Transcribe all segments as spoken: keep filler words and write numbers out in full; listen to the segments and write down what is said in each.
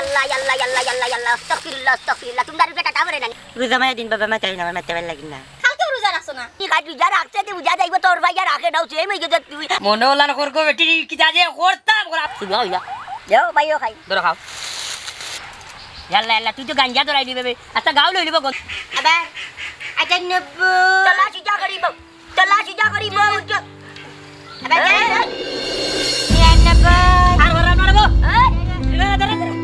আল্লাহ, আল্লাহ, আল্লাহ, আল্লাহ, আল্লাহ, আস্তাগফিরুল্লাহ, আস্তাগফিরুল্লাহ। তুমি দাঁড়িয়ে বেটা টাওয়ারে না। রোজা মায়া দিন বাবা, মাথায় না, আমার মাথা ভালো লাগে না। কালকে রোজা রাখছো না? কি কাজ রোজা রাখছে, তুই রোজা যাইবো, তোর ভাই আর রাখে নাও, সেই মেয়ে যে তুই। মনে হলা না করবো, বেটি, কি যা যে করতাম, করা। শুনো, হইয়া। যাও, ভাইও খাই। ধরো খাও। ইয়াল্লা, ইয়াল্লা, তুই তো গাঞ্জা ধরাই দিবে বে। আচ্ছা, গাও লই নিব গো। আবার, আচ্ছা, নেব। চলা, সিধা করিব। চলা, সিধা করিব, উঠো। আবার, এই, এই। নিরানব্বই। আর ওরা নড়বো। এই। ধরো, ধরো, ধরো।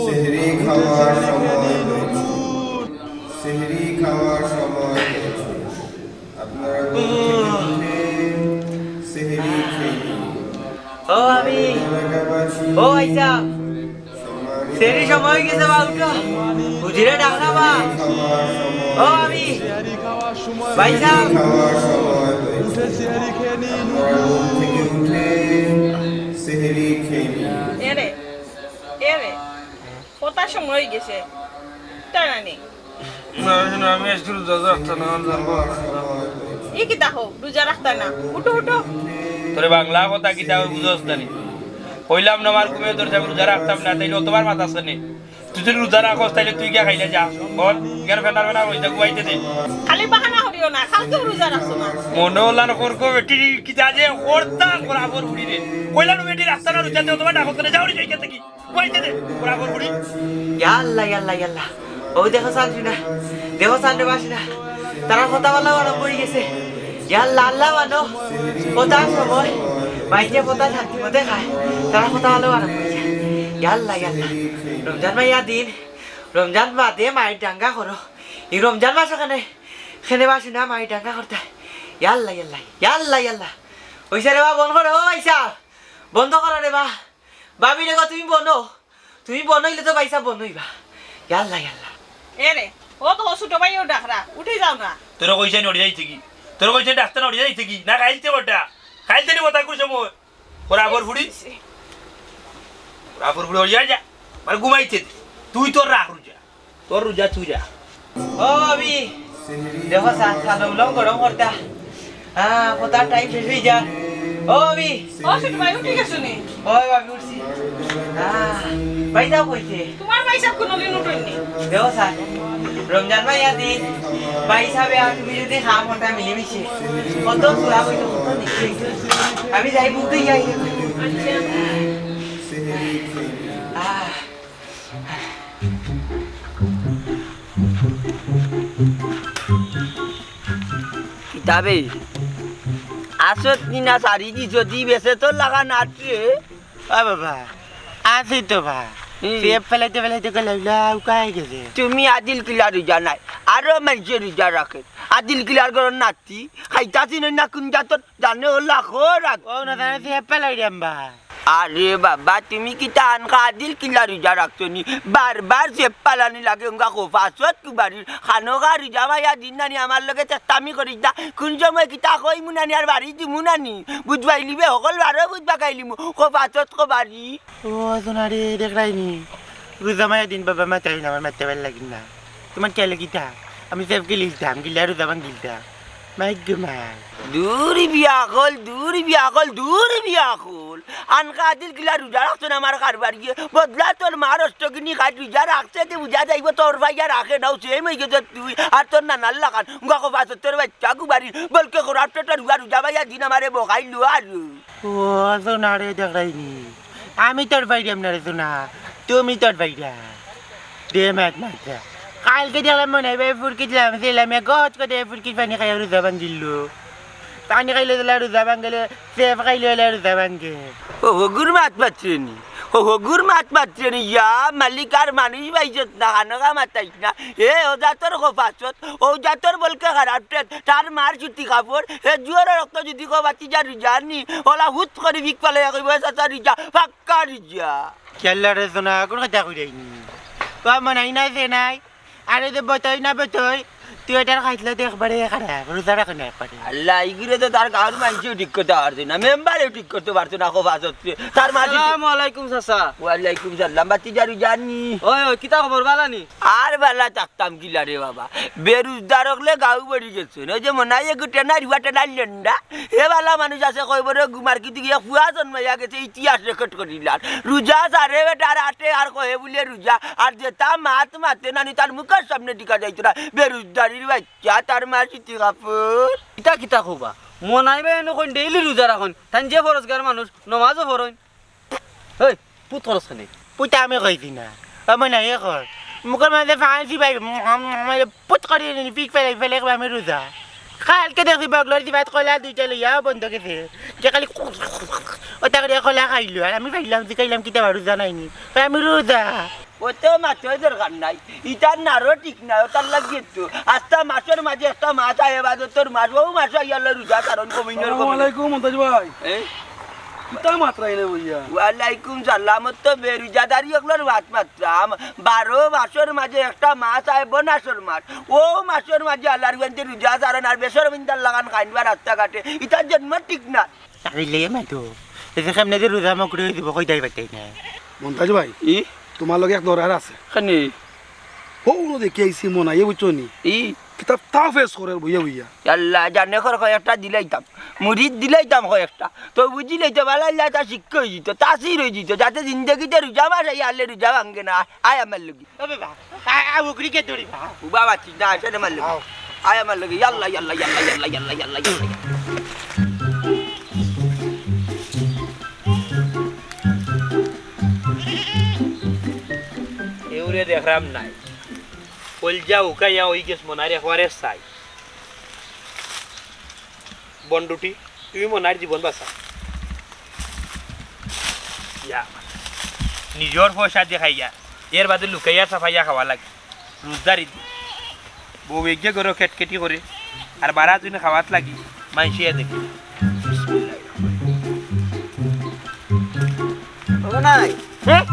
সেহরি খাওয়ার সময় হয়েছে। সেহরি খাওয়ার সময় হয়েছে। আপনারা ঘুম থেকে উঠে সেহরি খেয়ে নিন। ও আমি, ও আইসা, সেহরি সময় হয়ে গেছে বা, উঠো। হুজুরে ডাকলা বা। ও আমি, ভাই সাহেব। এরে, এরে, কতার সময় হয়ে গেছে। তাই না নি? না, না, আমি আজকে রোজা রাখতাম না, আমার জান বাবা। ই কিতা কও, রোজা রাখতায় না? উঠো, উঠো। তোরে বাংলা কথা কিতা কই বুঝোস না নি? কইলাম না, আমার ঘুমে ধরছে, আমি রোজা রাখতাম না, তাইলে অতবার মাতাস নি। তুই যদি রোজা রাখস, তাইলে তুই গিয়া খাইলে যা। বল, গেল ফেনার ফেনার হইতে ঘুমাইতে দে। খালি বাহানা করিও না, কালকেও রোজা রাখছো না। মনে হলা না করবো, বেটি, কিতা যে করতাম, বরাবর উড়ি রে। কইলাম না, বেটি, রাখতা না রোজা, তুই অতবার ডাকস না, যাও রে, যাই গেছে কি? কইতে দে, বরাবর করি। ইয়া আল্লাহ, ইয়া আল্লাহ, ইয়া আল্লাহ। ও দেখো চান না, দেখো চান রে বাসি না। তারা কথা বলা আরম্ভ হয়ে গেছে। ইয়া আল্লাহ, আল্লাহ মানো। কথা সময়, বাইকে কথা শান্তি মতে খায়। তারা কথা বলা আরম্ভ হয়ে যায়। ইয়া আল্লাহ, ইয়া আল্লাহ। রমজান মাইয়া দিন, রমজান বাদে মাইর ডাঙ্গা করো। এই রমজান মাস ওখানে, খেনে বাসি না মাইর ডাঙ্গা করতে। ইয়া আল্লাহ, ইয়া আল্লাহ, ইয়া আল্লাহ, ইয়া আল্লাহ। ওই স্যারে বা বন্ধ করো, ও ভাইসা। বন্ধ করো রে বা। ভাবি রে গো, তুমি বনো। তুমি বনো ইলে তো ভাইসা বনো ইবা। ইয়াল্লা, ইয়াল্লা। এরে, ও তো ছোট ভাইও ডাকরা, উঠি যাও না। তোরে কইছে নড়ি যাইতে কি? তোরে কইছে ডাকতে নড়ি যাইতে কি? না খাইলতে ওটা। খাইলতে নি বতা করছে মোর। ওরা আবর ফুড়ি। ওরা আবর ফুড়ি ওড়িয়া যা। মানে ঘুমাইতে দে। তুই তোর রাখ রোজা। তোর রোজা তুই রাখ। ও ভাবি, দেখো চা, চা লও, লও, গরম করতা। হ্যাঁ, কোথার টাইম শেষ হয়ে যা। ও ভাবি। ও ছোট ভাই, উঠে গেছো নি? ওই ভাবি, উঠছি। হ্যাঁ, ভাই সাহেব কইছে? তোমার ভাই সাহেব কোনোদিন উঠেননি। দেখো চা, রমজান ভাই আর দিন, ভাই সাহেব আর তুমি যদি খাম ওটা মিলেমিশে, কত সুরা হইতো, কত নিচে হইতো। আমি যাই বুঝতে যাই। আহ। কিতাবে আসত নি না সারি দি যদি বেসে তো লাগা নাটরে। ও বাবা, আছি তো বা। হুম। পেপ ফেলাইতে ফেলাইতে গেলে উলা উকাই গেছে। তুমি আদিল কিলা রোজা নাই, আরো মানুষে রোজা রাখে। আদিল কিলার ঘরর নাতি, খাইতাছি নই না কোন জাতর জানে ওলা খোর আগ। ও না জানে পেপ ফেলাই রে আম্বা। আরে বাবা, তুমি কিতা আনকা আদিল কিলা রোজা রাখছো নি? বারবার পেপ ফালানি লাগে, উনকা খোফাসত কুবারির। খানোগা রোজা মাইয়া দিন নানি আমার লগে চেষ্টামি করিস না। কোন সময় কিতা কইমু নানি আর বাড়ি দিমু নানি? বুঝবাইলিবে, হকল বারো বুঝবা গাইলিমু। খোফাসত কুবারি। ও, সোনা রে, দেখরাইনি? রোজা মাইয়া দিন বাবা মাতাই না, আমার মাতে ভালা লাগিল না। তোমার কেলে কিতা? আমি পেপ গিলিলতাম, গিলা রোজা ভাঙ্গিলতাম। মাই গো মাই। দূর বিয়া কল, দূর বিয়া কল, দূর বিয়া কল। আনকা আদিল কিলা রোজা রাখছো না আমার কারবার গিয়ে। বদলা তোর মার অষ্টগিনি খাই রোজা রাখছে, তে বুঝা যাইব তোর ভাই আর রাখে নাও, সেম হয়ে গেছে তুই। আর তোর নানার লাখান, উনকা খোফাসত তোর বাচ্চা কুবারি, বলকে খোরাপ টেটার উয়া রোজা ভাইয়া দিন আমারে বকাইলো আর। ও, সোনা রে, দেখরাইনি? আমি তোর বাইরাম না রে সোনা, তুমি তোর বাইরা। দে মাত মাত্রা। কালকে দেখলাম মনে হয় ভাই ফুরকি দিলাম, দিলাম, এক গজ করে ফুরকির পানি খাইয়া রোজা ভাঙ্গিল। পানি খাইলে দিলা রোজা ভাঙ্গিলে, পেপ খাইলে দিলা রোজা ভাঙ্গে। ও হগুর মাত মাত্রে নি, ও হগুর মাত মাত্রে নি, ইয়া মালিক আর মানুষ পাইছত না, খানোগা মাতাইস না। এ ও জাতর খোফাসত, ও জাতর বলকে খারাপ টেট, তার মার চুটি কাপড়, এ জুয়ার রক্ত যদি কো বাতি যা রোজা নি, ওলা হুত করে বিক পালে কইব, এ চাচা রোজা, ফাক কার যা। কেল্লা রে সোনা, কোন কথা কইরাইনি? বাবা নাই না যে নাই। আরে যে বতই না বতই, তুই এটার খাইতলে তো একবারে খারাপ, রোজা রাখে না একবারে। আল্লাহ, ইগুরে তো তার গাঁওর মানষেও ঠিক করতে পারছে না, মেম্বারেও ঠিক করতে পারছে না, খোফা সত্যি। তার মাঝে আসসালামু আলাইকুম চাচা। ওয়ালাইকুম সালাম, বাতি জারু জানি। ওই, ওই, কিতা খবর, বালা নি? আর বালা থাকতাম কিলা রে বাবা, বেরুজদার অকলে গাঁও ভরি গেছে। ওই যে মনাই এগু টেনা, রুয়া টেনা লেন্ডা, এ বালা মানুষ আছে কইবো রে, গুমার কি দিকে ফুয়া জন্মাইয়া গেছে, ইতিহাস রেকর্ড করিলার। রোজা সারে বেটার আটে আর কহে বুলে রোজা, আর যেতা মাত মাতে নানি তার মুখর সামনে টিকা যাইতো না, বেরুজদারির বাচ্চা, তার মা সিটি কাপুর। কিতা কিতা কবা? মনাই ভাই এনে কইন ডেইলি রোজা রাখইন, তাইন যে ফরজগার মানুষ, নমাজও পড়ইন। এই, পুত খরচ খানি। পুত আমি কইছি না। ও মনাই এ কর। মুখর মাঝে ফাঁসি ভাই, পুত করি নি, পিক ফেলাই ফেলাই কই আমি রোজা। কালকে দেখছি বগলর জিবাত কলা দুইটা লইয়া বন্ধ গেছে। যে খালি ওটা করে কলা খাইলো, আর আমি খাইলাম, যে খাইলাম কিতা বা রোজা নাইনি। কই আমি রোজা। ও তো মাতর দরকার নাই, ইতার নারও ঠিক নাই, ওটার লাগিয়ে তো। আস্তা মাসর মাঝে একটা মাস আয়, এবাদতর মাস, ও মাস আইয়ার লয় রোজা, কারণ কমিনর আসসালামু কমিন। আলাইকুম মন্তাজ ভাই। এই? কিতা মাতরায় নে বইয়া? ওয়ালাইকুম সালাম, ও তো বেরুজাদারি অকলর মাত মাতরাম। বারো মাসর মাঝে একটা মাস আয়, বনাসর মাস। ও মাসর মাঝে আল্লাহর গুয়ান্তে রোজা সারন আর বেসর বিন্দার লাগান খাইনবা রাস্তাঘাটে। ইতার জন্ম ঠিক না। তাইলে মাতো। এতে কেমনে যে রোজা মকরু অই দিব, কইতাই পারতাই না। মন্তাজ ভাই, ই? তোমার লগে এক দরকার আছে। খানি? হৌরো দেখি আইছি মনাইয়ে, বুঝছো নি? ই? কিতাব তাফেজ করের বইয়া বইয়া। আল্লাহ জানে কর কয়েকটা দিলাইতাম। মুরিদ দিলাইতাম কয়েকটা। তো বুঝিলাই তো বালা আল্লাহ তা শিক্ষা অই যিত, তাসির অই যিত, যাতে জিন্দেগিতে রোজা মাস আইয়া আলে রোজা ভাঙ্গে না। আয় আমার লগে। ও বাবা, আ, আ, উগরিকে দৌড়ি বা। ও বাবা, ঠিক না, আসে রে মারলে। আও। আয় আমার লগে, ইয়াল্লা, ইয়াল্লা। এউরে দেখরাম নাই। কলজা উকাইয়া অই গেছ মনার একবারে ছাই। বন্ডুটি, তুমি মনার জীবন বাঁচাও। ইয়া, নিজর পয়সা দিয়া খাইয়া, এর বাদে লুকাইয়া চাপাইয়া খাওয়া লাগে। রোজদারি দি। বউ এগিয়ে করো কেটকেটি করে, আর বারা দিন খাওয়াত লাগি, মাইনষে দেখে। ও নাই। হ্যাঁ?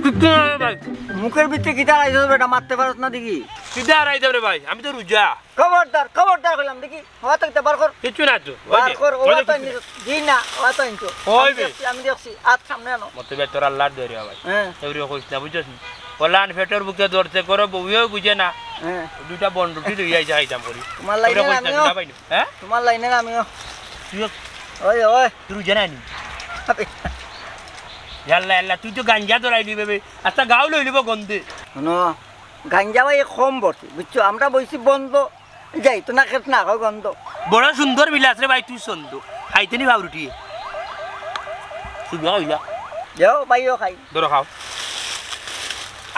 কিতা রে ভাই? মুখর ভিতরে কিতা আইছো বেটা, মাততে পারছ না দেখি? কিতা আর আইতাম রে ভাই, আমি তো রোজা। খবরদার, খবরদার কইলাম দেখি। হওয়া তো কিতা বার কর। কিচ্ছু না তো। বার কর, ওই ওয়া যে তো কিচ্ছু আনছো। জি না, ওয়া তো আনছো। ওই আমি বে। দেখছি, আমি দেখছি। আত সামনে আনো। মতে বে তোর আল্লাহর দোয়ারে ভাই। হ্যাঁ। এউরে কইস না, বুঝছস নি? ওলান পেটর বুকে ধরতে করো, বউয়েও বুঝে না। হ্যাঁ। দুইটা বন্ডুটি লইয়া আইছে খাইতাম করি। তোমার লাইনে এউরে কইস না, আমিও। দুইটা পাইনি। হ্যাঁ? তোমার লাইনে আমিও। তুইও ওই, ওই। তুই জানা নি? আবে। ইয়াল্লা, ইয়াল্লা, তুই তো গাঞ্জা ধরাই দিবে বে। আচ্ছা, গাও লই লিব গন্ধে। হুনো, গাঞ্জা ভাই কম বসে, বুঝছো? আমরা বইছি বন্ধ, যাই তো না খেত না খাও গন্ধ। বড় সুন্দর বিলাস রে ভাই, তুই সন্দ। খাইতে নি পাউরুটি? সুবিধা হইলা। যাও, ভাইও খাই। ধরো খাও।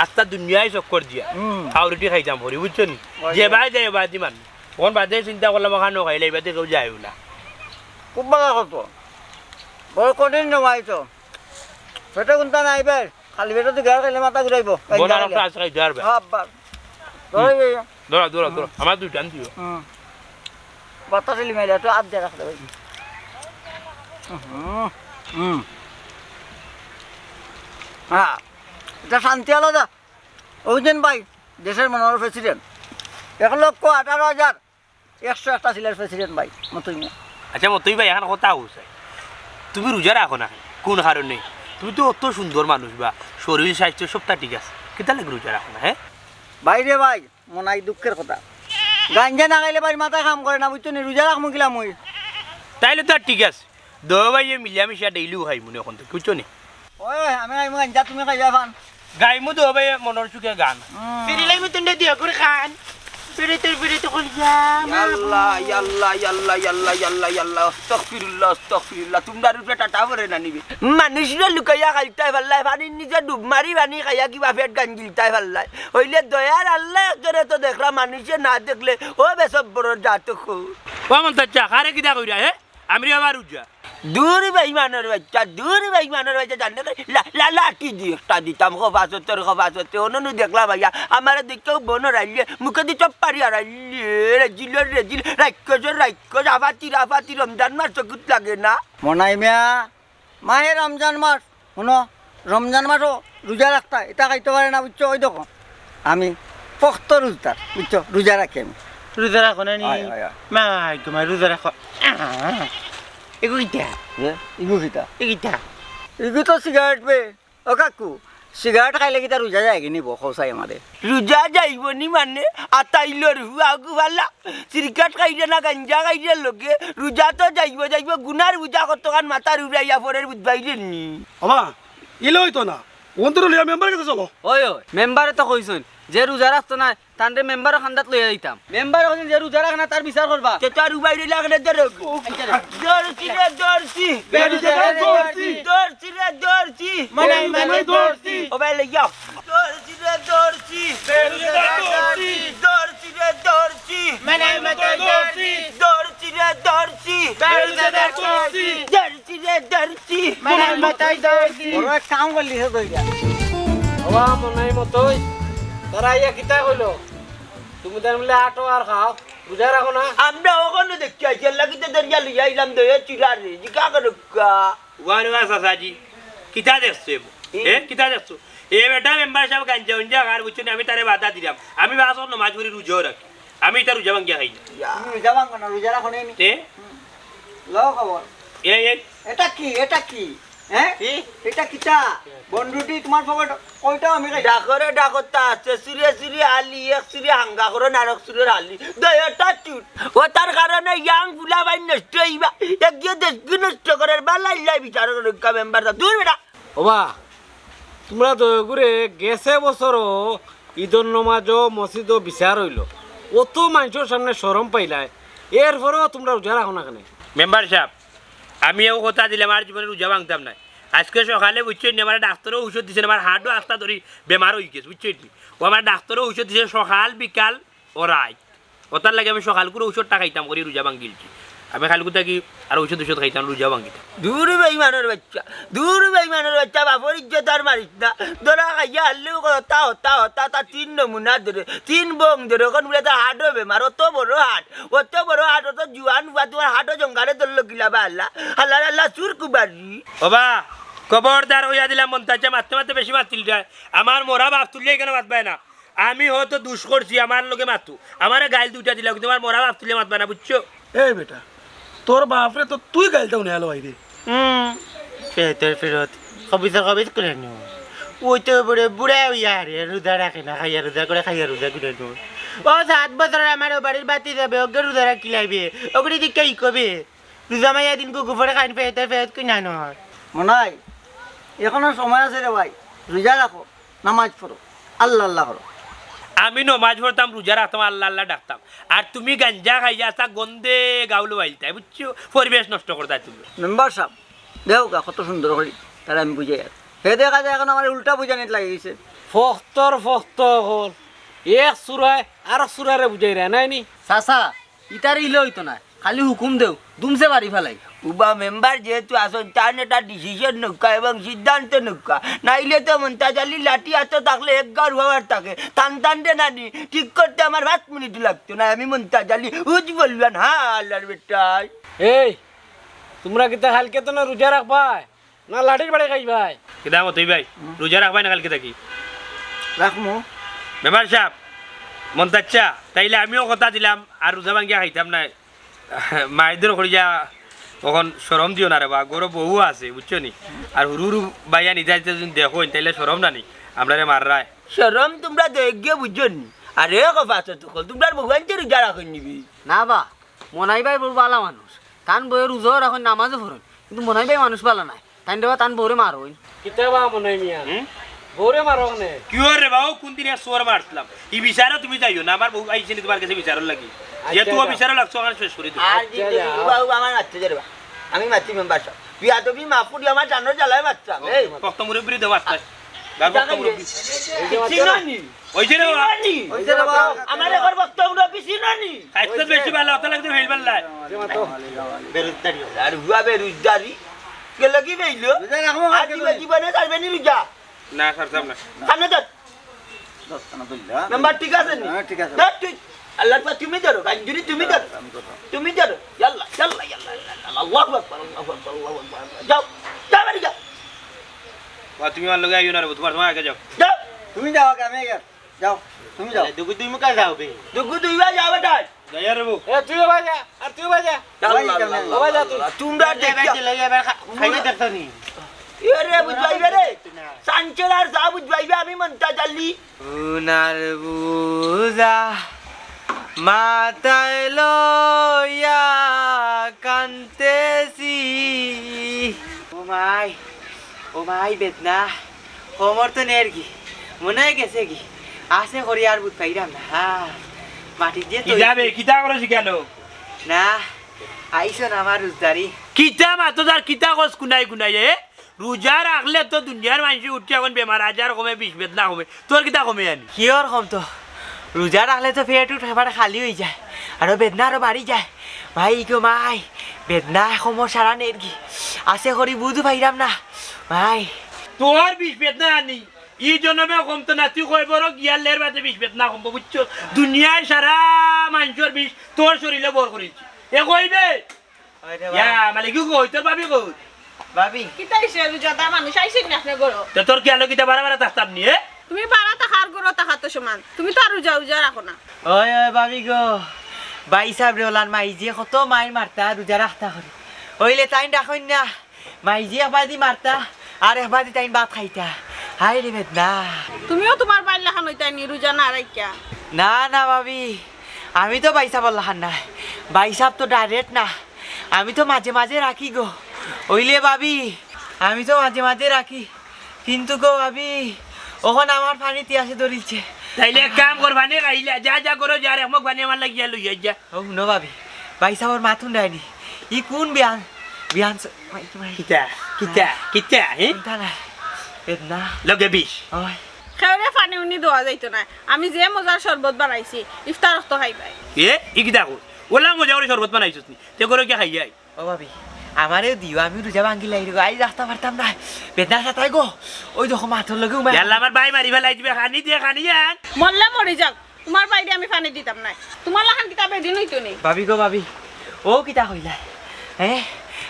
আস্তা দুনিয়ায় চক্কর দিয়া। হুম। পাউরুটি খাইতাম করি, বুঝছো নি? ওই যে যে। ভাই যায়, ভাই দিমান। অখন বাদে চিন্তা করলাম, ওখানেও খাইলে, এবার কেউ যায়ও না। খুব ভালো কথা। বড় কঠিন নয় তো। পেটে কোনটা নাই বে। খালি পেটে তো গাল খাইলে মাথা ঘুরাইবো। বন আর একটা আছে খাইতে পারবে। হ্যাঁ, বাস। ধরো, এই, এই। ধরো, ধরো, ধরো। আমার দুইটা আন দিও। হুম। বাতাস এলি মেলে, একটু আপ দিয়ে রাখতে ভাই। হুম, হুম। হ্যাঁ, এটা শান্তি আলাদা। ওই দিন ভাই, দেশের মনোহর প্রেসিডেন্ট। এক লক্ষ আঠারো হাজার একশো একটা সিলের প্রেসিডেন্ট ভাই, মতই মিয়া। আচ্ছা, মতই ভাই, এখন কথা হচ্ছে, তুমি রোজা রাখো না, কোন কারণে? তুমি তো অত সুন্দর মানুষ বা, শরীর স্বাস্থ্য সবটা ঠিক আছে, কিতা লাগে রোজা রাখো না, হ্যাঁ? ভাই রে ভাই, মনাই দুঃখের কথা। গাঞ্জা না খাইলে ভাই মাথা কাম করে না, বুঝছো নি? রোজা রাখমু কিলা মুই? তাইলে তো আর ঠিক আছে। দো ভাইয়ে মিলিয়া মিশিয়া ডেইলিও খাই মনে অখন তো, বুঝছো নি? ওই, আমি খাইমু গাঞ্জা, তুমি খাইবা পান। গাইমু দো ভাইয়ে মনর সুখে গান। হুম। ফিরিলাই মতন দে দিও করে খান। ফিরিতে ফিরিতে কইয়া, ইয়াল্লা, ইয়াল্লা, ইয়াল্লা, ইয়াল্লা, ইয়াল্লা, ইয়াল্লা। আস্তাগফিরুল্লাহ, আস্তাগফিরুল্লাহ। তুমরার উপরে টাটা পড়ে না নিবে। মানুষরে লুকাইয়া খাইতায় পারলায়, পানির নিচে ডুব মারি পানি খাইয়া কিবা পেট গান গিলতায় পারলায়। অইলে দয়ার আল্লায় একজনে তো দেখরা, মানুষে না দেখলে, ও বেসব বড় জাত খো। ও মন্তাজ চা, কারে কিতা কইরা, হে? আমি আবার উজা। দূর বেইমানর বাচ্চা, দূর বেইমানর বাচ্চা, জানলে কি? লা-, লা-, লাঠি দি একটা দিতাম, খোফা সত্তর, খোফা সত্তর। অননু দেখলা ভাইয়া, আমারে দেখেও বন রাইলে, মুখে দি চপ পারি আর রাইলে, রেজিল, রেজিল, রাক্ষস, রাক্ষস, আফাতি, আফাতি, রমজান মাস চকুত লাগে না। মনাই মিয়া, মাহে রমজান মাস, হুনো, রমজান মাসও রোজা রাখতা, এটা খাইতে পারে না, বুঝছো? ওই দেখো, আমি পক্ত রোজদার, বুঝছো? রোজা রাখি আমি। রোজা রাখো না নি? আয়, আয়, আয়। মাই গো মাই, রোজা রাখো। এগু কিতা? হে? ইগু কিতা? এ কিতা? ইগু তো সিগারেট বে। ও কাকু, সিগারেট খাইলে কিতা রোজা যায়গি নি বো? কও চাই আমারে। রোজা যাইবো নি মানে? আতাইলর হুয়া গুবালা। সিগারেট খাইরে না গাঞ্জা খাইরে লগে। রোজা তো যাইবো, যাইবো। গুনার বুঝা কতখান মাথার উপরে আইয়া পড়ের বুঝবাইরে নি। ওবা, ইলে অইতো না। অন্তর লইয়া মেম্বার গেছে চলো। ওই, ওই, মেম্বারে তো কইছইন, যে রোজা রাখতো না, তানরে মেম্বারর কান্দাত লইয়া দিতাম। মেম্বারে কইছইন যে রোজা রাখে না, তার বিচার করবা। তে তার উবাই রইলা কেনে ধরো। ধরছি রে, ধরছি। বেরোজা ধরছি। ধরছি রে, ধরছি। মানাই মানাই ধরছি। ও ভাই, লইয়া। ধরছি রে, ধরছি। বেরোজা ধরছি। ধরছি রে, ধরছি। মানাই মানাই ধরছি। ধরছি রে, ধরছি। বেরোজা ধরছি। ধরছি রে, ধরছি। মানাই মানাই ধরছি। বড় এক কাম করলি হে দইরা। ওবা, মনাই মতই। তারা আইয়া কিতা কইলো? তুমি তার বলে আটো আর খাও, রোজা রাখো না। আমরা ওখানে দেখি আইছি, আল্লাহ কিতা দরিয়া লইয়া আইলাম দইয়া চুরা রে, জিকা করুক্কা। ওয়ারে ওয়া চাচাজি, কিতা দেখছো এ? এ? এ, কিতা দেখছো? এ বেটা মেম্বার সাব গাঞ্জা উঞ্জা খার বুঝছো নি, আমি তারে বাধা দিলাম। আমি পাঁচ ওয়াক্ত নমাজ পড়ি, রোজাও রাখি। আমি ইতা রোজা ভাঙ্গিয়া খাই না। ইয়া। তুমি রোজা ভাঙ্গো না, রোজা রাখো না নি? এ? হুম। লও খবর। এ, এ। এটা কি? এটা কি? হ্যাঁ? কি? এটা কিতা? বনরুটি তোমার পকেট কয়টা আমি খাই? ডাকরে ডাকতা আছে, চুরে চুরে আলি, এক চুরে হাঙ্গা করো, নারক চুরের আলি। দে এটা চুট। ও তার কারণে ইয়াং ফুলা ভাই নষ্ট হইবা। এক গিয়ে দেশ গু নষ্ট করার বালা ইল্লাই বিচার করুক্কা মেম্বার সাব। দূর বেটা। ওবা, তোমরা দয়া করে গেছে বছরও ঈদর নমাজও মসজিদও বিচার হইলো, অত মানষর সামনে শরম পাইলায়, এরপরেও তোমরা রোজা রাখো না কেনে? মেম্বার সাব, আমি এও কথা দিলাম, আর জীবনে রোজা ভাঙতাম নায়। আজকে সকালে বুঝছো নি, আমার ডাক্তারও ঔষধ দিছে, আমার হার্টও আস্তা ধরি বেমার হয়ে গেছে, বুঝছো নি? ও আমার ডাক্তারও ঔষধ দিছে সকাল বিকাল ও রাইত। ওটার লাগি আমি সকাল করে ঔষধটা খাইতাম করি রোজা ভাঙ্গিলছি। আমি খালি কোথা কি আর ঔষধ ঔষধ খাইতাম, রোজা ভাঙ্গিতাম। দূর বেইমানর বাচ্চা, দূর বেইমানর বাচ্চা, বাপর ইজ্জত আর মারিস না। ধরা খাইয়া হারলেও হতা, হতা, হতা, তা তিন নমুনা ধরে, তিন বং ধরে, ওখান বলে তার হার্টও বেমার, অত বড় হার্ট, অত বড় হার্ট, অত জুয়ান ফুয়া, তোমার হার্টও জঙ্গালে ধরলো গিলা বা আল্লাহ। আল্লাহ, আল্লাহ, চুর কুবারি। ওবা, খবরদার হইয়া দিলাম, মন্তাজে মারতে মারতে বেশি মাতিল যায়। আমার মরা বাপ তুললে এখানে মাতবায় না। আমি হয়তো দুষ করছি, আমার লগে মাতু, আমারে গাইল দুইটা দিলাও, কিন্তু আমার মরা বাপ তুলে মাতবা না, বুঝছো? এই বেটা, তোর বাপরে তো তুই গাইলটা উনি আলো ভাই রে। হুম, ফেরতের ফেরত, কবিতা কবিতা করে নিও। ওই তো বুড়ে বুড়া হইয়া রে, রোজা রাখে না, খাইয়া রোজা করে, খাইয়া রোজা করে নিও। ও সাত বছর আমার ও বাড়ির বাতি যাবে, ওকে রোজা রাখি লাইবে, ওকে দিকে কি কবে? রোজা মাইয়া দিন কুকুফরে খাইন ফেরতের ফেরত কি না নয়? মনাই, এখনো সময় আছে রে ভাই, রোজা রাখো। নামাজ পড়ো, আল্লাহ আল্লাহ করো। আমি নমাজ পড়তাম, রোজা রাখতাম, আল্লাহ আল্লাহ ডাকতাম। আর তুমি গাঞ্জা খাইয়া তা গন্ধে গাউল বাইলতায়, বুঝছো? পরিবেশ নষ্ট করতায় তুমি। মেম্বার সাব, দেখো গা, কত সুন্দর করি তারে আমি বুঝাইয়ার। হে দেখা যায় এখন আমার উল্টা বুঝানিত লাগি গেছে। ফখতর ফখত অকল, এক সুরায় আরক সুরারে বুঝাইরা, নায় নি? চাচা, ইতার ইলে অইতো নায়, খালি হুকুম দেও, দুমছে বাড়ি ফালাই। উবা মেম্বার যেহেতু আছইন, তান এটা ডিসিশন নউক্কা এবং সিদ্ধান্ত নউক্কা, নাইলে তো মন্তাজ আলী লাঠি আতো থাকলে এক গাঁওর হওয়ার থাকে, টান টান দে নানি, ঠিক করতে আমার পাঁচ মিনিট লাগতো না। আমি মন্তাজ আলী উজ বললাম, হ্যাঁ, আল্লাহর বেটাই। এই, তোমরা কিতা কালকে তো না রোজা রাখবায়? না লাঠির বাড়ি খাইবায়? কিতা মতই ভাই, রোজা রাখবায় না কালকে থাকি? রাখমু। মেম্বার সাব, মন্তাজ চা, তাইলে আমিও কথা দিলাম, আর রোজা ভাঙ্গিয়া খাইতাম নায়। মাইদুর করিয়া অখন শরম দিও না রে বা, ঘরো বউ আছে, বুঝছো নি? আর হুরু হুরু বাইয়া নিজা নিজা যদি দেখইন, তাইলে শরম না নি? আমরারে মাররায়। শরম তোমরা দেখগে বুঝছো নি? আরে কফা তো তখন তোমরার বউ আনতে রোজা রাখইন নিবি। না বা, মনাই ভাই বড় বালা মানুষ। তান বউয়ে রোজাও রাখইন, নামাজও পড়ইন। কিন্তু মনাই ভাই মানুষ বালা নায়। তাইন দেবা তান বউরে মারইন। কিতা বা মনাই মিয়া? হুম? বউরে মারো কেনে? কিওর রে বা, ও কোন দিন এক চোর মারছিলাম? ই বিচারো তুমি যাইও না, আমার বউ আইছে নি তোমার গেছে বিচারর লাগি। আচ্ছা, যেহেতু ও আচ্ছা। বিচারো লাগছো, ওখানে শেষ করি দিও। আর আচ্ছা, যদি আচ্ছা। উবা উবা আমার মারতে যারে বা। আমি মাতি মেম্বার সাব। বিয়া তুমি মাফ করি আমার জানোর জ্বালায় মারতাম। এই। ভক্ত মুরব্বিরে দেও আস্তে। কিতা ভক্ত মুরব্বি। চিনো নি? ওই যে রে বাবা। চিনো নি? ওই যে রে বাবা। আমার এখন ভক্ত মুরব্বি চিনো নি? খাইতে বেশি ভালা, অত লাগতে ফেল পাল্লায়। বেরোজদারি। আর হুয়া বেরোজদারি। গেল কি বেইলো? রোজা রাখবো, আর খাইতে দিবা, পারি। দিবা না, ছাড়বে নি রোজা? না, ছাড়তাম না। সামনে ধর। দশ খানা ধরলে, হ্যাঁ? মেম্বার ঠিক আছে নি? হ্যাঁ, ঠিক আছে। ধর তুই। আল্লাহর পা তুমি ধরো, গাঞ্জুরি তুমি ধরো। আমি ধরলাম। তুমি ধরো। ইয়াল্লা, ইয়াল্লা, ইয়াল্লা, ইয়াল্লা, ইয়াল্লা। আল্লাহু আকবার, আল্লাহু আকবার, আল্লাহু আকবার। যাও, যাও বাড়ি যাও। বা, তুমি আমার লগে আইও না রে, তোমার, তোমার আগে যাও। যাও। তুমি যাও আগে, আমি আগে। যাও। তুমি যাও। দুগু দুই মুখা যাও বে। দুগু দুইবার যাও বেটা। যাই রে বউ। এ, তুইও বাজা, আর তুইও বাজা। আল্লাহ, আল্লাহ, আল্লাহ, আল্লাহ। তুমরা দেখিয়া। লইয়া এবার খা-, খাইয়া দেখতো নি। এ রে, বুঝবাইবে রে। সানচের আর যা বুঝবাইবে, আমি মনটা জানলি। উনার বুঝা মাথায় লইয়া কান্দেছি। ও মাই, ও মাই বেদনা। কোমর তো নের গি, মনে অয় গেছে গি। আছে করি আর বুঝ পাইরাম না। হ্যাঁ, মাটির যে কি তৈরি। যাবে, কিতা করো শিখানো? না, আইসো না আমার রোজদারি। কিতা মাতো তার কিতা কস কুনাই কুনাই, এ? রোজা রাখলে তো দুনিয়ার মানষে উঠি এখন বেমার আজার কমে, বিষ বেদনা কমে। তোর কিতা কমে আনি? কিওর কম তো? রোজা রাখলে তো পেট উঠ এবারে খালি অই যায়, আরো বেদনা আরো বাড়ি যায়। মাই গো মাই, বেদনা কমর সারা নের গি। আছে করি বুঝ পাইরাম না। মাই। তোর বিষ বেদনা আনি, ই জনমে কমতো না, তুই কয় বড় গিয়ার লের বাদে বিষ বেদনা কমবো, বুঝছো? দুনিয়ায় সারা মানষর বিষ তোর শরীরে বর করেছি। এ কইবে? ওই রে ইয়া, বাবা। মালিক গো, কই তোর ভাবি কই? ভাবি। কিতা অইছে, রোজাদার মানুষ আইছেন না আপনার ঘরো? তো তোর কি আলো কিতা বারা বারা থাকতাম নি, এ? তুমি বারা থাকার ঘরো থাকা তো সমান। তুমি তো আর রোজা উজা রাখো না। ওই, ওই, ভাবি গো। ভাই সাহেব রে ওলান মাইজি কত মাইর মারতা রোজা রাখতা করি। ওইলে তাইন রাখইন না। মাইজি একবাদি মারতা, আর একবাদি তাইন ভাত খাইতা। হায় রে বেদনা। তুমিও তোমার ভাইর লাখান অইতায় নি রোজা না রাখিয়া? না, না ভাবি, আমি তো ভাই সাবর লাখান নায়। ভাই সাব তো direct না, আমি তো মাঝে মাঝে রাখি গো। ওইলে ভাবি, আমি তো মাঝে মাঝে রাখি, কিন্তু গো ভাবি, অখন আমার পানি তিয়াসে ধরিলছে। তাইলে এক কাম কর, পানি খাইলা, যা, যা করো, যা, আর এক মগ পানি আমার লাগিয়া লইয়া যা। ও, হুনো ভাবি, ভাই সাবর মাত হুনরায়নি। ই কোন বিয়ান, বিয়ান স-, মাই, মাই। কিতা, কিতা, কিতা, হে? চিন্তা নাই। বেদনা। লগে বিষ। ওই। খেউরে পানি উনি দেওয়া যাইতো না। আমি যে মজার শরবত বানাইছি, ইফতার অক্ত খাইবায়। এ, ই কিতা কর? ওলা মজা করি শরবত বানাইছস নি? তে করো কি খাইয়াই? ও ভাবি, আমারেও দিও, আমি রোজা ভাঙ্গিলাই রে গো, আইজ রাখতা পারতাম না। বেদনা সাতায় গো, ওই দেখো মাথার লগে উমায়। ইয়াল্লা, আমার ভাই মারি ফেলাই দিবে, খানি দে, খানি আন। মরলে মরি যাক, তোমার ভাইরে আমি পানি দিতাম না। তোমার লাখান কিতা বেদিন অইতো নি? ভাবি গো ভাবি, ও কিতা কইলা? হ্যাঁ,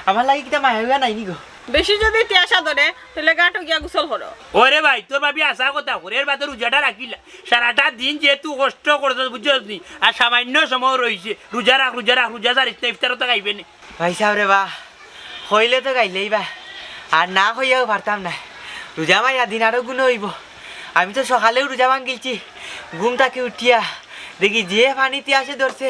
আমার লাগি কিতা মায়া অইয়া নাইনি গো? বেশি যদি তিয়াসা ধরে, তাইলে ঘাটো গিয়া গোসল করো। ওরে ভাই, তোর ভাবি হাছা কথা কর, এর বাদে রোজাটা রাখিলা। সারাটা দিন যেহেতু কষ্ট করছস, বুঝছস নি? আর সামান্য সময় রইছে, রোজা রাখ, রোজা রাখ, রোজা ছাড়িস না, ইফতারও তো খাইবে নি। ভাই সাব রে বা, কইলে তো খাইলেই বা, আর না কইয়াও পারতাম না। রোজা মাইয়া দিন আরো গুণ অইবো। আমি তো সকালেও রোজা ভাঙ্গিলছি, ঘুম থাকি উঠিয়া দেখি যে পানি তিয়াসে ধরছে,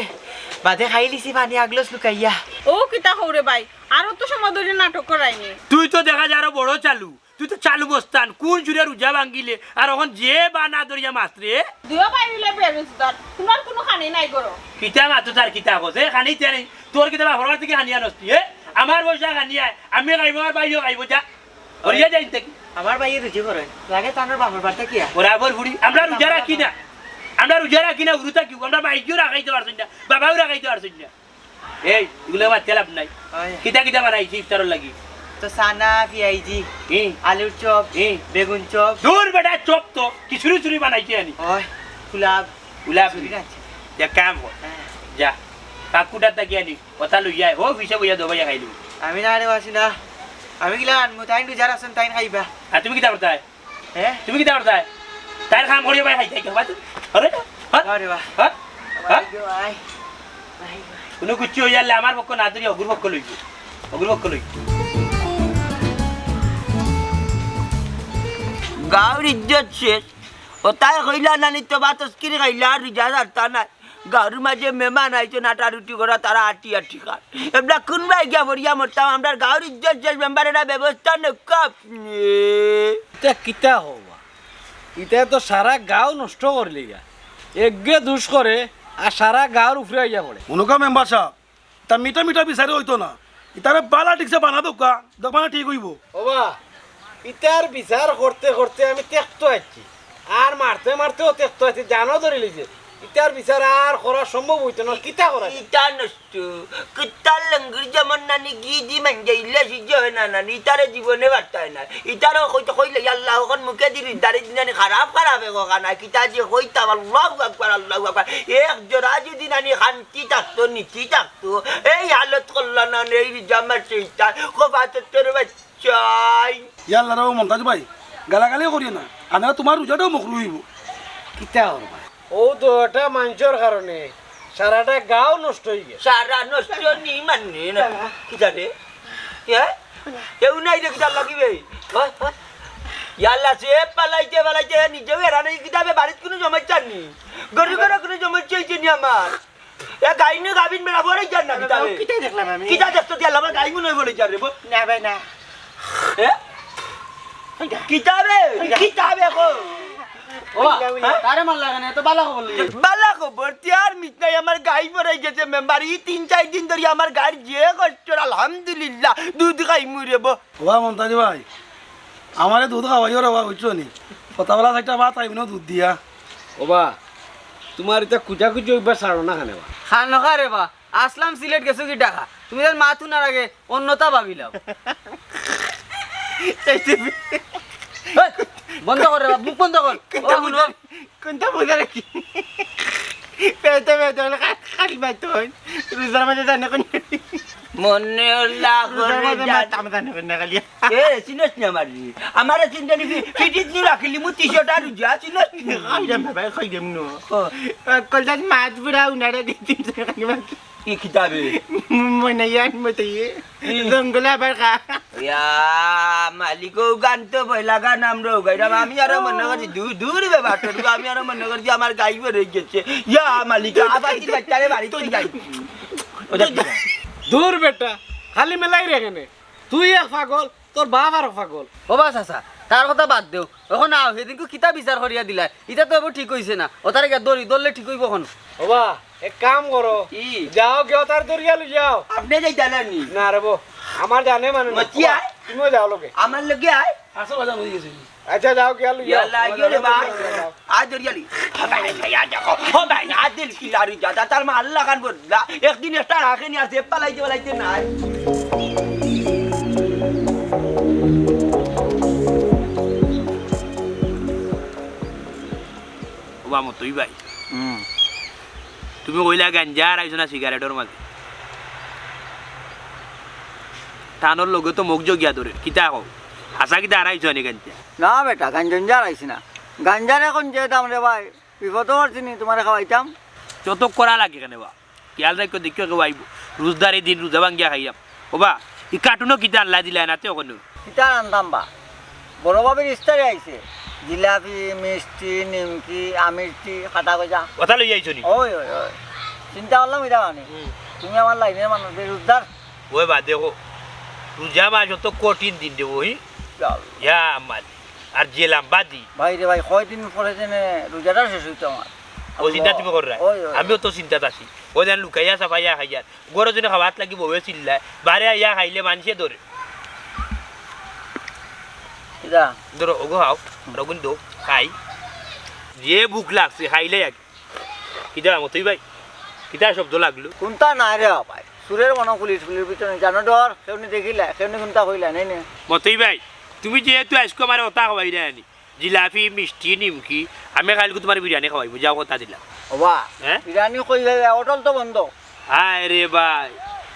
বাদে খাইলিছি পানি আগলস লুকাইয়া। ও কিতা কও রে ভাই, আরো তো সময় ধরি নাটক করায়নি। তুই তো দেখা যায় আরো বড় চালু, তুই তো চালু মস্তান, কোন সুরে রোজা ভাঙ্গিলে, আর অখন যে বা না ধরিয়া মাতরে। দুইও ভাই অইলে বেরোজগার, তোমার কোনো খানি নাই করো। কিতা মাতো তার কিতা কস, এ খানি তে নেই, তোর কিতা বাপর বাড়ি থাকি খানি আনস তুই, এ? আমার পয়সা খানি আয়, আমি খাইবো, আমার ভাইও খাইবো, যা। করিয়া যাই থাকি। আমার ভাইয়ে রুজি করে, লাগে তানোর বাপর বাড়ি থাকি আয়। বরাবর ফুড়ি, আমরা রোজা রাখি না, আমরা রোজা রাখি না, উরু থাকি, আমরা ভাইও রাখাইতে পারছইন না, বাবাও রাখাইতে পারছইন না। এই, ইগুলা মাতিয়া লাভ নাই। অয়। কিতা কিতা বানাইছি ইফতারর লাগি? তো চানা, পিয়াইজি, হুম। আলুর চপ, হুম। বেগুন চপ। দূর বেটা, চপ তো কি চুরি চুরি বানাইছে আনি। অয়, গোলাপ। গোলাপ চুরি নি? আনছে। এক কাম কর। হ্যাঁ। যা, কাকুটার থাকি আনি, ওটা লইয়া আয়। ও, পিছে বইয়া দবাইয়া খাইলি। আমি না রে বাসি না। আমি কিলা আনমু, তাইন রোজা রাখছইন, তাইন খাইবা। আর তুমি কিতা করতায়? হে? তুমি কিতা করতায়? তাইর কাম করিয়া ভাই খাইতায় কিতা বা তুমি? আরে, হ্যাঁ? আরে বাহ। হ্যাঁ? হ্যাঁ? ভাই গো, ভাই। ভাই, ভাই। কোনো কুচ্চি অইয়ারলে আমার পক্ষ না ধরিয়া অগুর পক্ষ লইবো। অগুর পক্ষ লইবো। গাঁওর ইজ্জত শেষ। ওতায় কইলা নানি তো বা তস্কির খাইলা আর রোজা ছাড়তা নায়। গাঁওর মাঝে মেহমান আইছইন, আটা রুটি করা, তারা আটি আটি খার। এবলা কুনবায় গিয়া পড়িয়া মরতাম, আমরার গাঁওর ইজ্জত শেষ, মেম্বার এরা ব্যবস্থা নেউক্কা আপনে। ইতা কিতা কও বা? ইতায় তো সারা গাঁও নষ্ট করিলিগা। একগে দুষ করে আর সারা গাঁওর উপরে আইয়া পড়ে। হুনউক্কা মেম্বার সাব, তা মিঠা মিঠা বিচারে অইতো না। ইতারে বালা ঠিকছে বানা দেউক্কা, দেখবা না ঠিক অইবো। ওবা, ইতার বিচার করতে করতে আমি তেক্ত আইছি। আর মারতে মারতেও তেক্ত আইছি, জানও ধরিলিছে। ইতার বিচার আর করা সম্ভব অইতো না, কিতা করা যায়? ইতা নষ্ট, কুত্তার লঙ্গির যেমন নানি ঘি দি মাঞ্জাইলে সিজে অয় না নানি, ইতারে জীবনে বাড়তায় না। ইতারও কইতে কইলে, আল্লাহ, অখন মুখে দি ইতারে দি নানি খারাপ খারাপ এগো খানা, কিতা যে কইতাম, আল্লাহু আকবার, আল্লাহু আকবার। এক জোড়া যদি নানি খান্তি থাকতো, নীতি থাকতো, এই হালত করলা না, এই রোজা মাসে ইতার, খোবা তো তোর বাচ্চাই। ইয়াল্লা রে, ও মন্তাজ ভাই, গালাগালি করিও না, আনে তুমার রোজাটাও মকরু অইবো। কিতা করবা? অউ দুইটা মানষর কারণে সারাটা গাঁও নষ্ট অইগেছে। সারা নষ্ট নি মানে না। কিতা রে? এ? কেউ নাই রে, কিতার লাগি বে? ওই, ওই। ইয়াল্লা, সে পালাইতে পালাইতে নিজেও এরা নাই, কিতা বে, বাড়িত কুনু সমস্যা নি? গরু গরু কুনু সমস্যা অইছে নি আমার? এ গাইনু গাবিন বেড়া বড় জান না কিতা বে? কিতা দেখলাম আমি? কিতা দেখতে দিয়া আমার গাইনু নয় বলে জান রে বো? না ভাই, না। এ? কিতা বে? কিতা বে গো? ও বা, হ্যাঁ? তারে মারলা কেনে? তো বালা খবর লইয়া। বালা খবর, তে আর মিছ নাই, আমার গাই ভরাই গেছে মেম্বার। ই তিন চাইর দিন ধরি আমার গাইর যে কষ্ট, আলহামদুলিল্লাহ, দুধ খাইমু রে বো। ও বা মন্তাজি ভাই, আমারে দুধ খাওয়াইও রে বা, বুঝছো নি? কথা বলা চাইরটা ভাত আইব না দুধ দিয়া। ও বা, তুমার ইতা কুজাকুজি অইবার ছাড়ো না কেনে বা? খানো খা রে বা, আসলাম সিলেট গেছো কি ঢাকা? তুমি তার মাত হুনার আগে অন্যতা ভাবিলাও। এই, বন্ধ কর রে বা, মুখ বন্ধ কর। ও, কোনটা হুনো। বুঝা-, কোনটা বুঝা রাখি? পেতে পেতে হলে খা-, খালি মারতে হয়। রোজার মাঝে জানে কোন মনে হল্লা রোজার করে মাঝে যা- মারতাম জানে কোন না খালি। এ, চিনস না মারি। আমারে চিনতে নিবি, পিঠিত নু রাখিলি, মু তিশোটা রুজা, চিনস না? খাই যাম বাবা, খাই যাম নু। ও। কলজাত মাছ বুড়া উনারে দিন তিন টাকা মাছ। কি কিতাবে? মনে ইয়ান মতে ইয়ে। কি? জঙ্গলে আবার খা। ইয়া, মালিক, ও গান তো বই লাগা নাম রো, গাইরা, আমি আরো মনে করছি, দূর, দূর বে বাটর, আমি আরো মনে করছি আমার গাই ভরাই গেছে। ইয়া, মালিক, আবার কি বাচ্চারে বাড়িতে যাই। ও যা। দূর বেটা, খালি মেলাই রে কেনে। তুই এক পাগল, তোর বাপ আরো পাগল। ও বা চাচা, তার কথা বাদ দেও। অখন আও, হেদিনকু কিতা বিচার করিয়া দিলায়, ইতা তো এবো ঠিক অইছে না। অতারে গিয়া ধরি, ধরলে ঠিক অইবো অখন। ও বা, এক কাম করো। কি? যাও গিয়া অতারে ধরিয়া লই যাও। আপনে যাইতা না নি? না রে বো, আমার জানে মানুষ। মতিয়া? তুমিও যাও লগে। আমার লগে আয়। আসো, বাজান অই গেছে। আচ্ছা, যাও গিয়া লই যাও। ইয়াল্লা, ইয়ে রে বা। আয় ধরিয়া লই। ও ভাই, ভাই, আয় দেখো। ও ভাই, আয় দিল কি লাড়ু যা, যা, তার মা আল্লাহ খান বদলা। একদিন একটা রাখে নি, আর জেব পালাইতে পালাইতে নাই। ও বা মতই ভাই। হুম। তুমি কইলা গাঞ্জা আর আইছো না সিগারেটর মাঝে। টানর লগে তো মুখ জগিয়া ধরে। কিতা কও? হাছা কিতা আর আইছো নি গাঞ্জা? না বেটা, গাঞ্জা উঞ্জা আর আইছি না। গাঞ্জার অখন যে দাম রে ভাই, বিপদো পড়ছি নি, তুমারে খাওয়াইতাম। চটক করা লাগে কেনে বা? খেয়াল রাখিও, দেখিও কেউ আইবো। রোজদার এই দিন, রোজা ভাঙ্গিয়া খাইয়াম। ও বা, ই কার্টুনো কিতা আনলা দিলা না তে অখন? কিতা আনতাম বা? বড় ভাবির ইফতারি আইছে। জিলাপি, মিষ্টি, নিমকি, আমিরটি, খাটা গজা। কথা লই আইছো নি? ওই, ওই, ওই। চিন্তা করলাম ইটা মানে। হুম। তুমি আমার লাইনের মানুষ, বেরোজগার। ওই বা দেখো, রোজা মাস অত কঠিন দিন রে ওই। চল। ইয়া মালি। আর যে লাম্বা দিন। ভাই রে ভাই, কয়দিন পরে যেন রোজাটা শেষ অইতো আমার। ও চিন্তা তুমি কররায়? ওই, ওই। আমিও তো চিন্তাত আছি। ও যেন লুকাইয়া চাপাইয়া খাইয়ার। ঘরো যেন খাওয়াত লাগি বউয়ে চিল্লায়। বারে আইয়া খাইলে মানষে ধরে। কিতা? ধরো, ওগো খাও। রগুন দো, খাই। যে ভুক লাগছে, খাইলে আগে। কিতা মতই ভাই? কিতা শব্দ লাগলো? কোনটা নাই রে ভাই? সুরের মনো পুলিশ, পুলিশ ভিতরে জানো ডর, কেউ নি দেখিলা, কেউ নি কোনটা কইলা, নাই নে। মতই ভাই, তুমি যেহেতু আইজকু আমারে অতা খাওয়াইরায় নি, জিলাপি, মিষ্টি, নিমকি, আমি কাইলকু তুমারে বিরিয়ানি খাওয়াইমু, যাও কথা দিলাম। ওবা, হ্যাঁ? বিরিয়ানি কই ভাই, হোটেল তো বন্ধ। হায় রে ভাই,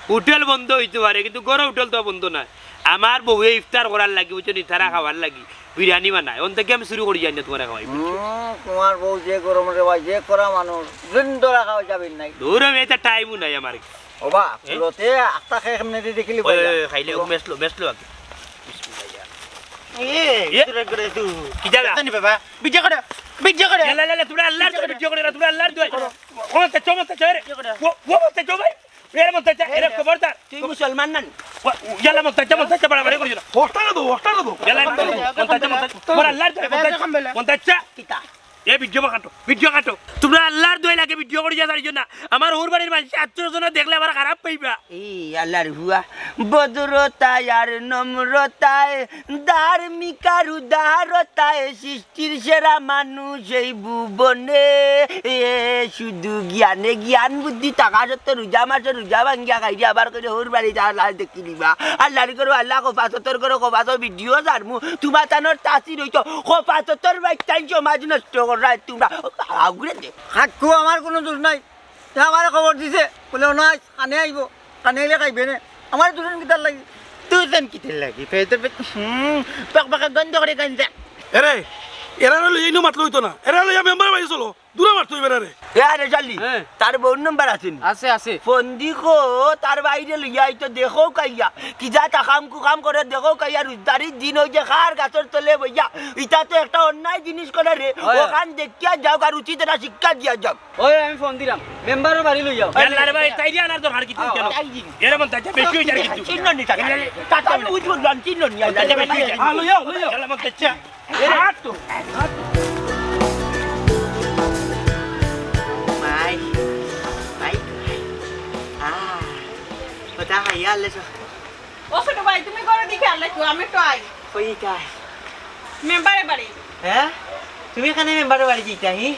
হোটেল বন্ধ অইতো পারে, কিন্তু ঘরো হোটেল তো বন্ধ নায়। আমার বউয়ে ইফতার করার লাগি, বুঝছো নি, তারা খাওয়ার লাগি বিরিয়ানি বানায়। অন থাকি আমি চুরি করি আনিয়া তুমারে খাওয়াইমু। হুম, তুমার বউ যে গরম রে ভাই, যে কড়া মানুষ, দিন ধরা খাওয়া যাবে নাই। ধরো, এটা টাইমও নাই আমার। ওবা, এ? চুলোতে আখতা খাই কেমনে দি দেখিলি ওই, ভাই। ওই, ওই, খাইলে, ও মেসলো, মেসলো আগে। বিসমিল্লাহ। এ, এ? চুরি করে তুই। কি জায়গা? জানি বাবা, ভিডিও করে, ভিডিও করে। লা, লা, লা, লা, তুমরা আল্লাহর দোহাই ভিডিও করে, তুমরা আল্লাহর দোহাই। ও, মন্তাজ, মন্তাজ, রে। ভিডিও করে। ও, ও, মন্তাজ, ভাই। এ, মন্তাজ, এ, খবরদার। তুই মুসলমান না নি? ও, ও, ইয়াল্লা, মন্তাজ, মন্তাজ, বাড়াবাড়ি করিও না। হকটারে দো, হকটারে দো। ইয়াল্লা, মন্তাজ, মন্তাজ, তুমরা আল্লাহর দোহাই, মন্তাজ, মন্তাজ। কিতা? এ ভিডিও কাটো, ভিডিও কাটো। তুমরা আল্লাহর দোহাই লাগে ভিডিও করিয়া ছাড়িও না। আমার হউর বাড়ির মানষে আত্মীয় স্বজন দেখলে আমার খারাপ পাইবা। এই আল্লাহর হুয়া, ভদ্রতায় আর নম্রতায়, ধার্মিক আর উদারতায়, সৃষ্টির সেরা মানুষ এই ভুবনে। এ শুধু জ্ঞানে জ্ঞান বুদ্ধি থাকা সত্ত্বে রোজা মাসে রোজা ভাঙ্গিয়া খাইরে আবার কইরে হউর বাড়ি যাওয়ার লাশ দেখি নিবা। আল্লাহর করো আল্লাহ, কফা সতর করো কফা সতর ভিডিও ছাড়মু। তুমা তানোর তাসির অইতো, কফা সতর বাইতাইন সমাজ নষ্ট কররায় তুমরা। আগুরে দে। কাকু, আমার কুনু দোষ নাই। তে আমারে খবর দিছে, বুলে, "ও নাই, কানে আইবো, কানে আইলে খাইবে নে।" আমারে দুজন কিতার লাগি? দুজন কিতার লাগি? পেটর পেট, হুম, পাক পাকা গন্ধ করে গাঞ্জা। এরে, এরারে লইয়া ইনো মাতলে অইতো না, এরারে লইয়া মেম্বারর বাড়ি চলো, দূরে মারতো অইবে এরারে। এ আরে শালি, হ্যাঁ। তার বউর নাম্বার আছে নি? আছে, আছে। ফোন দি কো, তার বাইরে লইয়া আইতো দেখো কাইয়া। কি জাত আকাম কুকাম করে দেখো কাইয়া, রোজদারির দিন অউ যে কার গাছর তলে বইয়া। ইতা তো একটা অন্যায় জিনিস করে রে, হয়। ওখান দেখিয়া যাও আর উচিত একটা শিক্ষা দিয়া যাও। ওই আমি ফোন দিলাম, মেম্বারর বাড়ি লইয়াও। ইয়াল্লা রে ভাই, তাইরে আনার দরকার কিতা? কেন? তাই দিন। এরে মন তাই বেশি অই যার কিতা? চিহ্ন নি তারা। তাতা আমি উঠবো, লন চিহ্ন নি। তাই বেশি অই যার। হ্যাঁ, লইয়াও, লইয়াও। ইয়াল্লা মন তাই। এ, আর তো। মাই, মাই, আ, কথা হাইয়া আল্লাহ সব। ও ছোট ভাই, তুমি ঘরো দেখি আল্লাহ তো, আমি একটু আই। কই যাইতায়? মেম্বারর বাড়ি। হ্যাঁ? তুমি কেনে মেম্বারর বাড়ি যাইতায়, হি?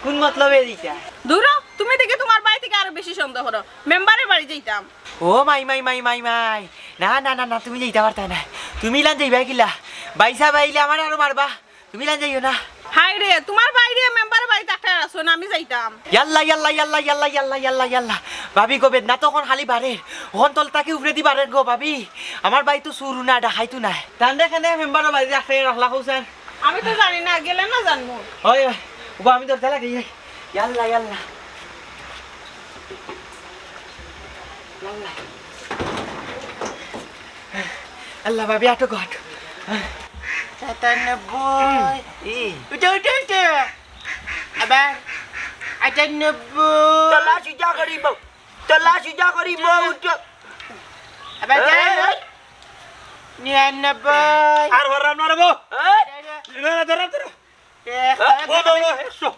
কোন মতলবে যাইতায়? দূরো, তুমি দেখি তুমার ভাই থাকি আরো বেশি সন্দেহ করো। মেম্বারর বাড়ি যাইতাম। ও মাই, মাই, মাই, মাই, মাই। না, না, না, না, তুমি যাইতা পারতায় না। তুমি ইলান যাইবায় কিলা? ভাইসাব আইলে আমারে আরো মারবা। তুমি ইলান যাইও না। হায় রে, তুমার ভাইরে মেম্বারর বাড়িত আটকাইয়া রাখছো না, আমি যাইতাম। ইয়াল্লা, ইয়াল্লা, ইয়াল্লা। ভাবি গো, বেদনা তো অখন খালি বাড়ের। অখন তল থাকি উপরেদি বাড়ের গো, ভাবি। আমার ভাই তো চুরু না, ডাকাইতু নায়। তানরে কেনে মেম্বারর বাড়িত আটকাইয়া রাখলা কও চাইন? আমি তো জানি না, গেলে না জানমু। ওই, ওই, ওবা, আমি দরজা লাগাই, ওই। ইয়াল্লা, ইয়াল্লা। ইয়াল্লা। আল্লাহ, ভাবি, আটো গো, আটো। সাতানব্বই। ই। উঠো, উঠো, উঠো। আবার আটানব্বই। তলা সুজা করি বউ। তলা সুজা করি বউ, উঠো। আবার এই, যাও। এই। নিরানব্বই। আর হরাম না রে বউ। এই। না, না, ধরো, ধরো। এ, ও, ও, ও, একশো।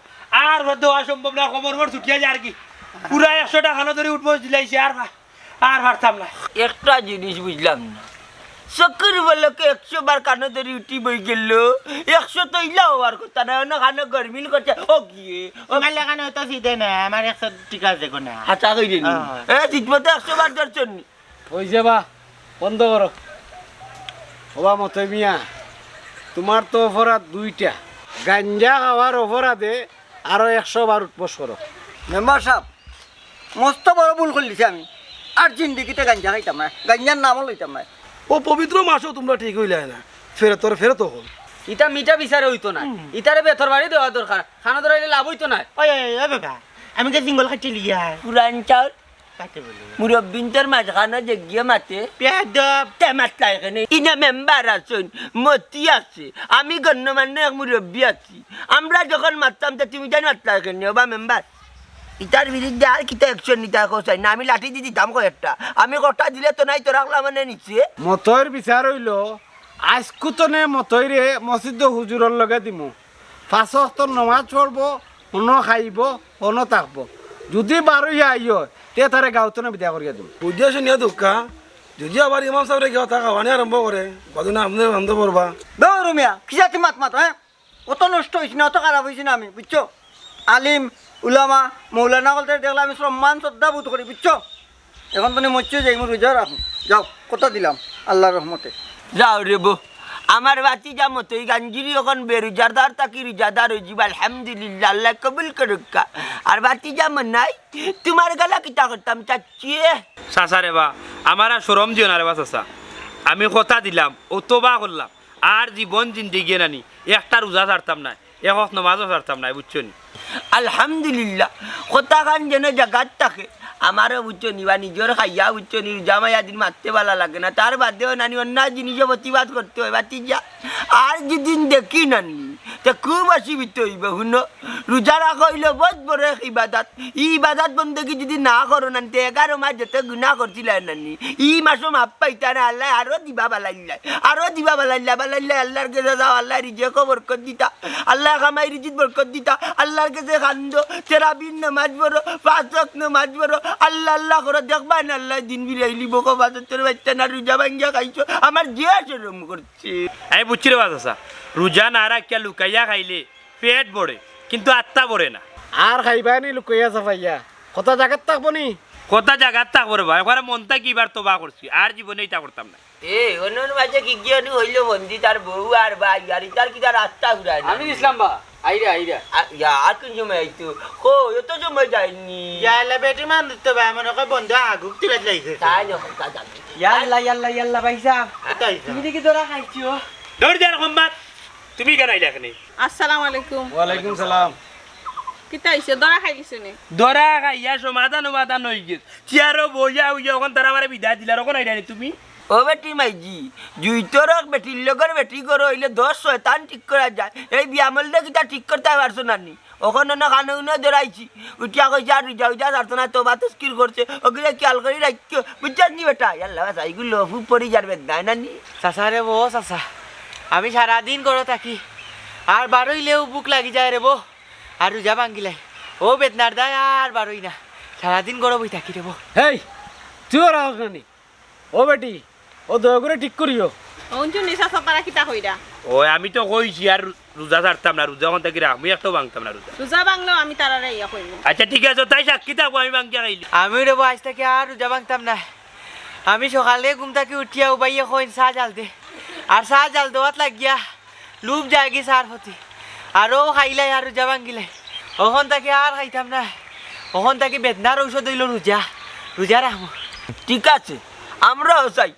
আর বাদ দেওয়া সম্ভব না, কমর মর ছুটিয়া যায় আর কি। পুরা একশোটা কানো ধরি উঠবো দিলাইছে, আর পা-, আর পারতাম না। একটা জিনিস বুঝলাম না, চকুর পলকে একশো বার কানো ধরি উঠি বই গেল, একশো তো ইলা হওয়ার কথা না, অনো কানো গরমিল করছে, ও গিয়ে, ও আমার লাগানো তো সিধে না, আমার একশো ঠিক আছে গো না। হাছা কইরে নি? হ্যাঁ। এ, ঠিক মতো একশো বার ধরছন নি? ওই যে বা, বন্ধ করো। ওবা মতই মিয়া, তুমার তো অপরাধ দুইটা, গাঞ্জা খাওয়ার অপরাধে আরো একশো বার উঠবস করো। মেম্বার সাব, মস্ত বড় ভুল করলিছি আমি। আর জিন্দেগিতে গাঞ্জা খাইতাম না, গাঞ্জার নামও লইতাম না। ও পবিত্র মাসও তুমরা ঠিক অইলায় না, ফেরতর ফেরত অকল। ইতা মিঠা বিচারে অইতো নায়, হুম। ইতারে বেতর বাড়ি দেওয়া দরকার, কানো ধরাইলে লাভ অইতো নায়। ওই, ওই, ওই, ওই বাবা, আমি কে জিঙ্গল খাইতে লিয়া। পুরান চাউল। তাকে বলি। মুরব্বিন্তর মাঝখানো যে গিয়ে মাতে। বেয়াদব। তে মাতলায় কেনে? ইনো মেম্বার আছইন, মতি আছে। আমি গণ্যমান্য এক মুরব্বি আছি। আমরা যখন মাততাম, তে তুমি জানি মাতলায় কেনে, ওবা মেম্বার? ইতার বিরুদ্ধে আর কিতা action নিতায় কও চাই না, আমি লাঠি দি দিতাম কয়েকটা। আমি কথা দিলে তো নাই, তো রাখলাম মানে নিচে। মতইর বিচার অইলো, আইজকু তনে মতইরে মসজিদ হুজুরর লগে দিমু। পাঁচ ওয়াক্ত নমাজ পড়বো, অনো খাইবো, অনো থাকবো। যুদি বারইয়া আইয়, তে তারে গাঁও তনে বিদায় করিয়া দিমু। বুঝিয়া শুনিয়া দুক্কা, যুদি আবার ইমাম সাবরে গিয়া তা খাওয়ানি আরম্ভ করে, বাদে না আপনে বন্ধ করবা। দৌড় মিয়া, কি জাতি মাত মাত, হ্যাঁ? অত নষ্ট অইছি না, অত খারাপ অইছি না আমি, বুঝছো? আলিম, উলামা, মৌলানা অকলরে দেখলে আমি সম্মান শ্রদ্ধা বোধ করি, বুঝছো? এখন তুমি মরছো যে আমি রোজা রাখো, যাও, কথা দিলাম আল্লাহর রহমতে। যাও রে বো, আমার ভাতিজা মতই গাঞ্জিরি অখন বেরোজাদার থাকি রোজাদার অইযিবা, আলহামদুলিল্লাহ, আল্লায় কবুল করুক্কা। আর ভাতিজা মনাই, তুমার গেলা কিতা করতাম চাচ্ছি? চাচা রে বা, আমার আর শরম দিও না রে বা চাচা, আমি কথা দিলাম, অউ তওবা করলাম, আর জীবন জিন্দেগি নানি একটা রোজা ছাড়তাম নায়, এক ওয়াক্ত নমাজও ছাড়তাম নায়, বুঝছো নি? আলহামদুলিল্লাহ, কথাখান যেন জাগাত থাকে। আমারও বুঝছো নি বা, নিজর খাইয়া বুঝছো নি, রোজা মাইয়া দিন মাততে ভালা লাগে না, তার বাদেও নানি অন্য জিনিসও প্রতিবাদ করতে অয়, ভাতিজা। আর যেদিন দেখি নানি, তে খুব অসুবিধা অইবো, হুনো। রোজা রাখা অইলো বউত বড় এক ইবাদত। ই ইবাদত বন্দেগি যুদি না করো না, তে এগারো মাস যত গুনা করছিলায় নানি, ই মাসও মাফ পাইতা না, আল্লায় আরো দিবা বালাইল্লায়, আরো দিবা বালাইল্লায়, বালাইল্লায় আল্লার গেছে যাও, আল্লায় রিজিকো বরকত দিতা, আল্লায় কামাই রুজিত বরকত দিতা, আল্লার গেছে কান্দো, তেরাবির নামাজ পড়ো, পাঁচ ওয়াক্ত নামাজ পড়ো, আল্লা আল্লা করো, দেখবায় না আল্লায় দিন ফিরাইলিবো, কও বা তোর বাইচ্চা না রোজা ভাঙ্গিয়া খাইছো, আমার যে শরম করছে। আমি বুঝছি রে বা চাচা, রোজা না রাখিয়া লুকাইয়া খাইলে পেট ভরে, কিন্তু আত্মা ভরে না। আর খাইবায় নি লুকাইয়া চাপাইয়া? কথা জাগাত থাকবো নি? কথা জাগাত থাকবো রে বা, একবারে মন থাকি ইবার তওবা করছি, আর জীবনে ইতা করতাম না। এ, অনর মাঝে কি গিয়া নু অইলো বন্দি তার বউ আর ভাই, আর ইতার কিতা রাস্তা ঘুরায় না? আমি ইসলাম বা, আইরা, আইরা। আ, ইয়া, আর কোন সময় আইতো? কই, অত সময় যায়নি। ইয়া, এলা বেটি মান দিতে বা, মনে কয় বন্ধ আগুক তিলাত লাগি গেছে। তাই না, কথা জানি। ইয়াল্লা, ইয়াল্লা, ইয়াল্লা, ভাইসাব। আচ্ছা, আচ্ছা। তুমি দেখি ধরা খাইছো। দৌড় দে, রহম্মদ। তুমি কেনে আইলা কেনে? আসসালামু আলাইকুম। ওয়ালাইকুম সালাম। কিতা অইছে? ধরা খাইলিছো নি? ধরা খাইয়া সমাধান সমাধান অইগেছে। চেয়ারো বইয়া অইয়া অখন তারা আমারে বিদায় দিলার, অখন আইলা নি তুমি? ও বেটি মাইজি, জুইতরক বেটির লগর বেটি করো অইলে দশ শয়তান ঠিক করা যায়। এই বিয়ামলদে কিতা ঠিক করতায় পারছো না নি? অখন অনো কানো উনো ধরাইছি, উঠিয়া কইছে আর রুজা উজা ছাড়তো না, তওবা তজকির করছে, অগুরে খিয়াল করি রাখিও, বুঝছস নি বেটা? ইয়াল্লা বাস, ইগু লফু পড়ি যার বেদনায় না নি? চাচা রে বো চাচা, আমি সারাদিন ঘরো থাকি, আর বারইলেউ ভুক লাগি যায় রে বো, আর রুজা ভাঙ্গিলাই, ও বেদনার দায় আর বারই না, সারাদিন ঘরো বই থাকি রে বো। হেই, তুই ওরা হস না নি? ও বেটি, ও দয়া করে ঠিক করিও। অঞ্জু নিশা সতারা কিতা কইরা? ওই আমি তো কইছি আর রু- রুজা ছাড়তাম না, রুজা অখন থাকি রাখমু, একটাও ভাঙতাম না রুজা। রুজা ভাঙলেও আমি তারারে ইয়া কইমু। আচ্ছা ঠিক আছে, তাই সাক্ষী থাকবো, আমি ভাঙ্গিয়া খাইলি। আমি রে বো আইজ থাকি আর রুজা ভাঙতাম না। আমি সকালে ঘুম থাকি উঠিয়া উবাইয়ে কইন চা জাল দে, আর চা জাল দেওয়াত লাগিয়া লুভ যায়গি চার ফতি, আরও খাইলাই আর রুজা ভাঙ্গিলাই। অখন থাকি আর খাইতাম না, অখন থাকি বেদনার ঔষধ অইলো রুজা, রুজা রাখমু। ঠিক আছে, আমরাও চাই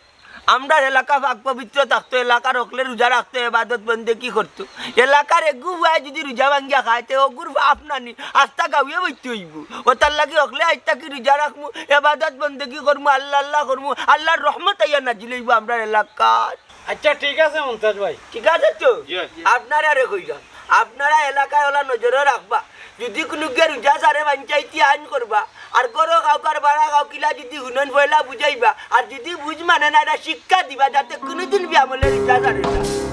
আমরার এলাকা পাক পবিত্র থাকতো, এলাকার হকলে রুজা রাখতো, এবাদত বন্দেগি করতো। এলাকার এগু পুয়ায় যদি রুজা ভাঙ্গিয়া খায়, তে অগুর পাপ না নি, আস্তা গাউয়ে বইতে অইবো। অতার লাগি হকলে আইজ থাকি রুজা রাখমু, এবাদত বন্দেগি করমু, আল্লা আল্লা করমু, আল্লার রহমত আইয়া নাজিল অইবো আমরার এলাকাত। আচ্ছা ঠিক আছে মুমতাজ ভাই। ঠিক আছে তো? আপনারারে কইরাম, আপনারা এলাকায় অলা নজরো রাখবা। যদি কুনুগিয়ে রুজা ছাড়ে, পঞ্চায়েতি আইন করবা। আর ঘরো খাউক আর বারা খাউক, কিলা যদি হুনইন পয়লা বুঝাইবা। আর যদি বুঝ মানে না, ইটা শিক্ষা দিবা, যাতে কুনুদিন বিয়ামলে রুজা ছাড়ে না।